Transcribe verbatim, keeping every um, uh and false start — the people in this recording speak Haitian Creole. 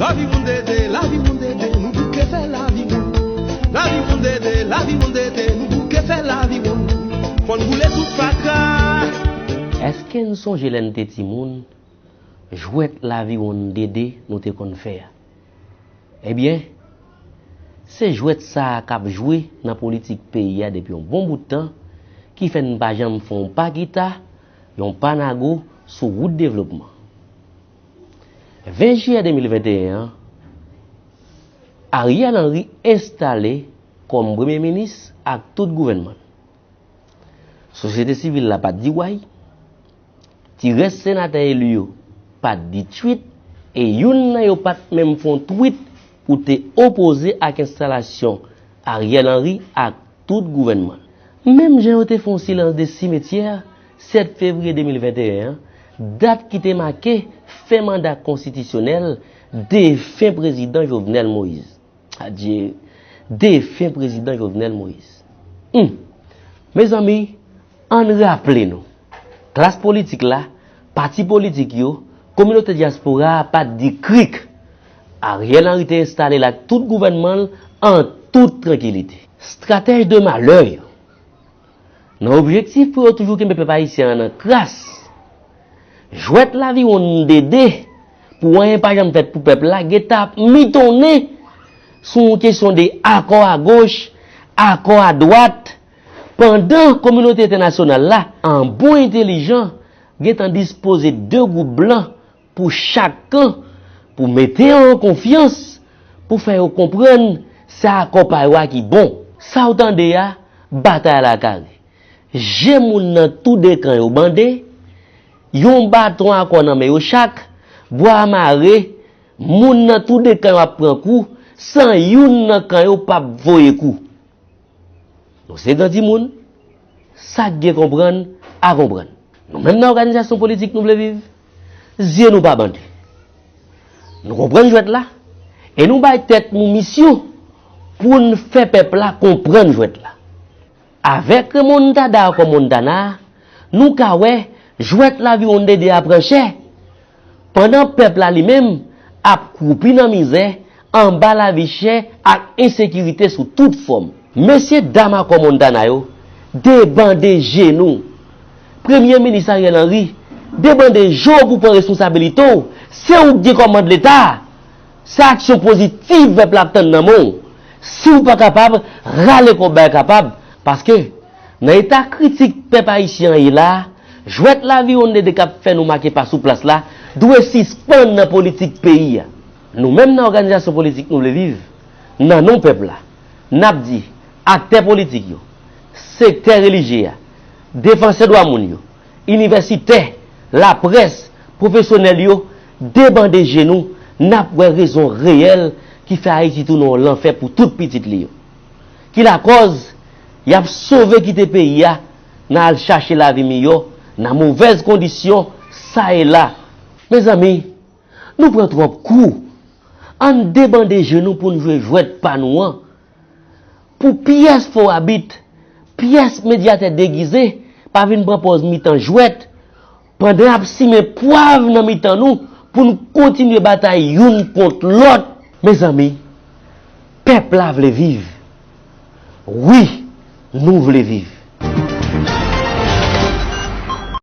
Lavi moun dede, lavi moun dede, nou bouke fè lavi moun. Lavi moun dede, lavi moun dede, nou bouke fè lavi moun. Fò n boule tout fatra. Èske n sonje lè n te timoun, jwèt laviwonn dede nou te konn fè a? Ebyen, se jwèt sa a k ap jwe nan politik peyi a depi yon bon bout tan, ki fè n pa janm fè yon pa kita, yon pa nago sou wout devlopman. Ven jiyè de mil venteyen an, Ariel Henry enstale kòm premye minis ak tout gouvènman l. Sosyete sivil la pa t di way, ti rès senatè eli yo pa t di tchwit, e youn nan yo pa t menm fè yon twit pou te opoze ak enstalasyon Ariel Henry ak tout gouvènman l. Menm jan yo te fè yon silans de simetyè sèt fevriye de mil venteyen an, dat ki te make fen manda konstitisyonèl defen prezidan Jovenel Moïse. Adye, defen prezidan Jovenel Moïse. Hum. Mezanmi, ann raple nou, klas politik la, pati politik yo, kominote dyaspora a pa t di krik. Ariel Henry te enstale l ak tout gouvènman l an tout trankilite. Stratèj de malè yo, nan objektif pou yo toujou kenbe pèp ayisyen an nan kras, jwèt laviwonn dede pou anyen pa janm fèt pou pèp la gentan ap mitonnen sou yon kesyon de akò agoch, akò adwat, pandan kominote entènasyonal la, an bon entèlijan, gentan dispoze de gwoup blan pou chak kan, pou mete yo an konfyans, pou fè yo konprann se akò pa yo a ki bon. Sa w tande a, batay la kare. Je moun nan tou de kan yo bande, yon baton akò nan men yo chak, bwa mare, moun nan tou de kan yo ap pran kou, san youn nan kan yo p ap voye kou. Nou se gran timoun, sa k gen konprann, a konprann. Nou menm nan òganizasyon politik Nou Vle Viv, zye nou pa bande. Nou konprann jwèt la, e nou bay tèt nou misyon pou n fè pèp la konprann jwèt la. Avèk remontada kòm Montana, nou ka wè jwèt laviwonn dede a pran chè, pandan pèp la li menm ap kwoupi nan mizè, anba lavi chè ak ensekirite sou tout fòm. Mesye dam akò Montana yo, debande je nou. Premye minis Ariel Henry, debande je w pou pran responsabilite w. Se ou k gen kòmand Leta a. Se aksyon pozitiv pèp la ap tann nan men w. Si w pa kapab, rale kòb bay kapab. Paske, nan eta kritik pèp ayisyen an ye la a, jwèt laviwonn dede k ap fè nou make pa sou plas la dwe sispann nan politik peyi a. Nou menm nan òganizasyon politik Nou Vle Viv, nan non pèp la, n ap di aktè politik yo, sektè relijye a, defansè dwa moun yo, inivèsitè, laprès, pwofesyonèl yo, debande je nou, n ap wè rezon reyèl ki fè Ayiti tounen yon lanfè pou tout pitit li yo. Ki lakòz y ap sove kite peyi a nan al chache lavi miyò nan movèz kondisyon sa e la. Mezanmi, nou pran twòp kou. Ann debande je nou pou n jwe jwèt pa nou an. Pou pyès fo abit, pyès medyatè degize pa vin pran pòz mitan jwèt, pandan y ap simen pwav nan mitan nou pou n kontinye batay youn kont lòt. Mezanmi, pèp la vle viv. Wi, nou vle viv.